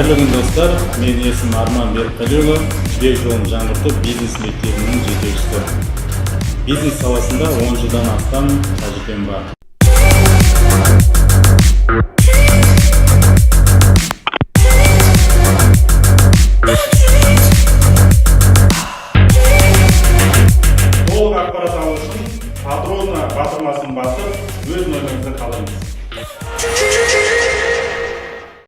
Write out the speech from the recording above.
Қайырлы күн, достар! Менің есімім Арман Берікқалиұлы, «Жібек жолын жаңғырту» бизнес мектебінің жетекшісі. Бизнес саласында 10 жылдан астам тәжірибем бар.